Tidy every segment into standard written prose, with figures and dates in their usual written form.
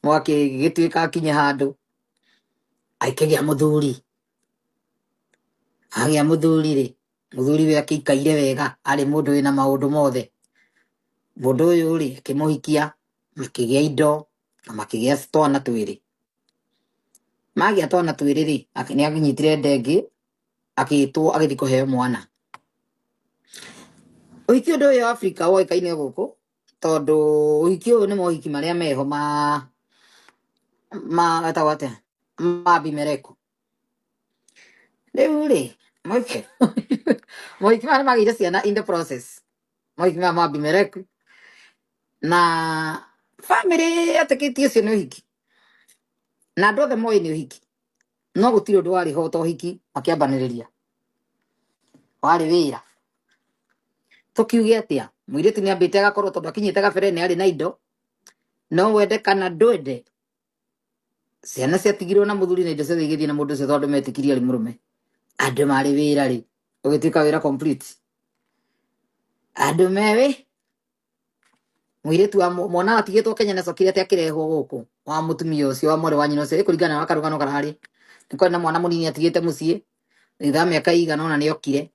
Mwaki gĩgĩtuĩka akinye handũ akĩgĩa mũthuri. Agĩa mũthuri rĩ, mũthuri we akĩikaire wega, arĩ mũndũ wĩna maũndũ mothe. Mũndũ ũyũ rĩ, akĩmũhikia, makĩgĩa indo na makĩgĩa twana twĩrĩ. Magĩa twana twĩrĩ rĩ, nĩ anyitire nda ĩngĩ, agĩtwo agĩthiĩ kũheo mwana. Ũhiki ũndũ ũyũ Afrika woĩkaine gũkũ tondũ ũhiki ũyũ nĩ mohiki marĩa meho ma etagwo atĩa, ma Abimeleku. Rĩu rĩ, mohiki mohiki maya nĩ magĩire ciana in the process, mohiki maya ma Abimeleku, na bamĩrĩ etĩkĩtie ũcio nĩ ũhiki na andũ othe moĩ nĩ ũhiki, no gũtirĩ ũndũ warĩ ho ta ũhiki makĩambanĩrĩria, warĩ wĩra. Tũkiuge atĩa, mũirĩtu nĩ ambĩte agakorwo tondũ akinyĩte gabere nĩ arĩ na indo, no wende kana ndwende, ciana ciatigirwo na mũthuri na indo ciothe igĩthiĩ na mũndũ ũcio tondũ metĩkirie arĩ mũrũme. Andũ marĩ wĩra rĩ, ũgĩtuĩka wĩra complete. Andũ mewi mũirĩtu wa mwana atigĩtwo Kenya na cokire atĩ akĩrehwo gũkũ wa mũtumia ũcio wa mwarĩ wa nyina ũcio, ĩkũringana na karũgano kararĩ nĩ kwarĩ na mwana mũnini atigĩte mũciĩ thutha wa mĩaka ĩigana ũna nĩ okire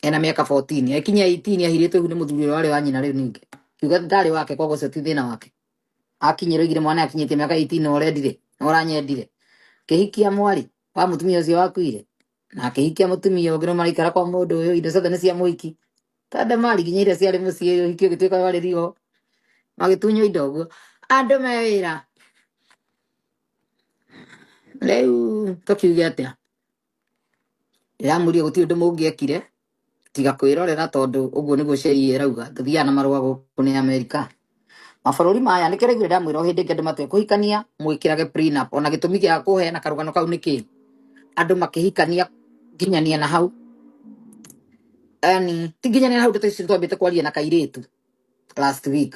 ena mĩaka 14, akinyia 18 ahirĩtwo ihu nĩ mũthuri ũrĩa warĩ wa nyina. Rĩu ningĩ kiuga ndarĩ wake, koguo ũcio ti thĩna wake. Akinyĩrwo oigire mwana akinyĩtie mĩaka 18 na ũrendire na ũranyendire, kĩhikia mwarĩ wa mũtumia ũcio wakuire na akĩhikia mũtumia ũngĩ, no maraikara kwa mũndũ ũyũ, indo ciothe nĩ cia mũhiki tondũ mari nginya iria ciarĩ mũciĩ, ũhiki ũgĩtuĩka warĩ rio, magĩtunywo indo ũguo. Andũ me wĩra. Rĩu tũkiuge atĩa, ndĩramũria gũtirĩ ũndũ mũngĩekire tiga kwĩrorera, tondũ ũguo nĩguo sheria ĩrauga. Tũthiaga na marũa gũkũ nĩ Amerika, mabũrũri maya nĩkĩo raiguire ndamwĩra o hĩndĩ ĩngĩ andũ matue kũhikania mwĩkĩrage prenup. Ona gĩtũmi gĩa kũheana karũgano kau nĩ kĩ andũ makĩhikania nginyania na hau, yani ti nginyania na hau, ndeto icio twambĩte kwaria na kairĩtu last week.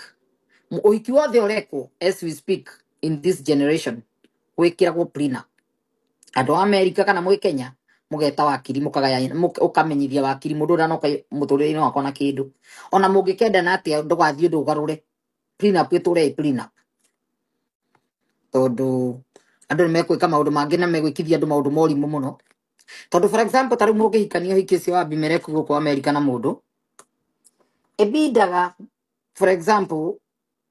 Ũhiki wothe ũrekwo as we speak in this generation gwĩkĩragwo prenup. Andũ a Amerika kana mwĩ Kenya mũgeta wakiri, mũkagaya, ũkamenyithia wakiri mũndũ ũrĩa mũtũrĩre-inĩ wakwa na kĩndũ ona mũngĩkendana atĩa, ndũgathiĩ ũndũ ũgarũre prenup, ĩtũre ĩ prenup, tondũ andũ nĩ mekwĩka maũndũ mangĩ na megwĩkithia andũ maũndũ morimũ mũno. Tondũ for example, ta rĩu mũngĩhikania ũhiki ũcio wa Abimeleku gũkũ Amerika na mũndũ ĩbindaga, for example,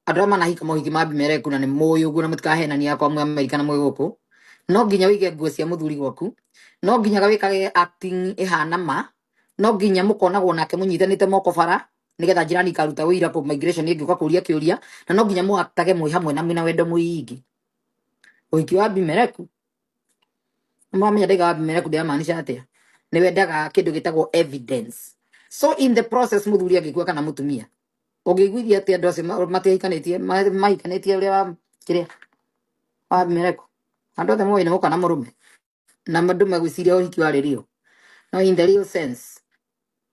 andũ arĩa manahika mohiki ma Abimeleku na nĩ mũĩ ũguo na mũtikahenania akwa mwĩ Amerika na mwĩ gũkũ, no nginya wĩige nguo cia mũthuri gwaku, no nginya wĩkage acting ĩhana ma, no nginya mũkonagwo nake mũnyitanĩte moko bara nĩgetha jirani ikaruta ũira kũ migration ĩngĩũka kũria kĩũria, na no nginya mũactage mwĩ hamwe na mwĩna wendo mũingĩ. Ũhiki wa Abimeleku, mwamenya ndaiga wa Abimeleku ndĩramaanisha atĩa, nĩ wendaga kĩndũ gĩtagwo evidence. So in the process mũthuri angĩkua kana mũtumia, ũngĩiguithia atĩ andũ acio matihikanĩtie, mahikanĩtie ũrĩa wa kĩrĩa wa Abimeleku, andũ othe moĩ nĩ mũka na mũrũme na andũ magwĩciria ũhiki warĩ real, no in the real sense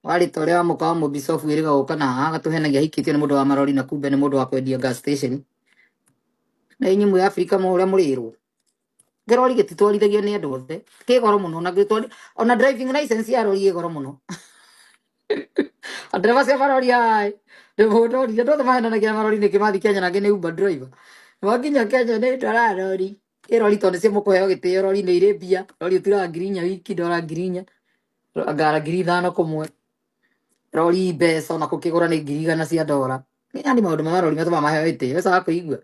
warĩ ta ũrĩa wa mũka wa mũbicobu wĩrĩga gũka na haha agatũhenagia ahikĩtio nĩ mũndũ wa marori na kumbe nĩ mũndũ wa kwendia gas station. Na inyuĩ mwĩ Afrika ũrĩa mũrĩrwo kĩrori gĩtitwarithagio nĩ andũ othe, kĩ goro mũno, ona ona driving license ya rori ĩ goro mũno. Ndereba cia marori ai ndĩmũndorire andũ othe mahenanagia na marori nĩkĩ mathiĩ Kenya nangĩ nĩ Uber driver, makinya Kenya nĩ ndwara rori ĩ rori tondũ nĩcio mũkũheo gĩtĩo, rori nĩ irĩ mbia, rori ũtiraga 4,000 wiki, ndora 4,000 ngara 5,000 kũmwe rori, mbeca ona kũkĩgũra nĩ 100,000 cia ndora. Yani maũndũ ma marori matũmaga maheo gĩtĩo ũcaga kũigua.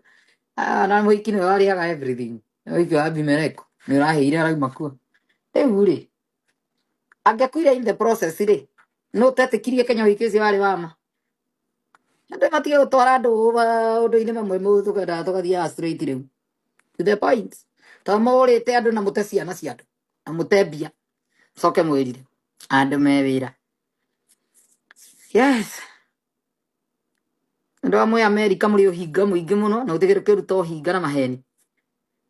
Ah, na mũhiki nĩwe warĩhaga everything. Ũhiki wa Abimeleku nĩ ũrahĩire arauma kuo. Rĩu rĩ, angĩakuire in the process rĩ, no ũtetĩkirie Kenya ũhiki ũcio warĩ wa ma. Andũ matige gũtwara andũ maũndũ-inĩ mamwe, tũkendaga tũgathiaga straight rĩu to the point, tondũ mũrĩte andũ na mũte ciana cia andũ na mũte mbia, coke mwĩrire andũ me wĩra. Yes, andũ amwe Amerika mũrĩ ũhinga mũingĩ mũno na gũtirĩ kĩndũ kĩũru ta ũhinga na maheni.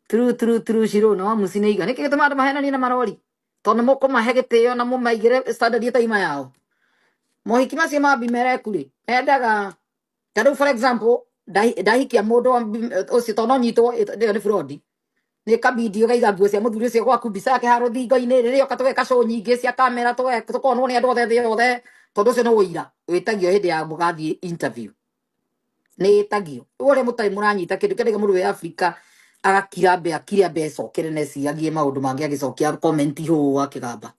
True, true, true. Shiro na wamuci nĩ iga nĩkĩ gĩtũmaga andũ mahenanie na marori, tondũ nĩ mũkũmahe gĩtĩo na mũmaigĩre standard ĩtaima yao. Mohiki macio ma Abimeleku rĩ, mendaga ta rĩu for example, ndahikia mũndũ wa ũcio, tondũ no nyitwo ĩyo nĩ fraud, nĩ kabindi ũkaiga nguo cia mũthuri ũcio gwaku, mbica yake ha rũthingo-inĩ, rĩrĩa oka tũgeka show nyingĩ cia kamera, tũkonwo nĩ andũ othe thĩ yothe, tondũ ũcio nĩ ũira wĩtagio hĩndĩ ya mũgathiĩ interview. Nĩ ĩtagio ũrĩa mũtarĩ mũranyita kĩndũ kĩandĩka mũndũ wĩ Afrika agakira mbe akire ambe ecokere na eciragie maũndũ mangĩ agĩcokia comment hũ akĩgamba.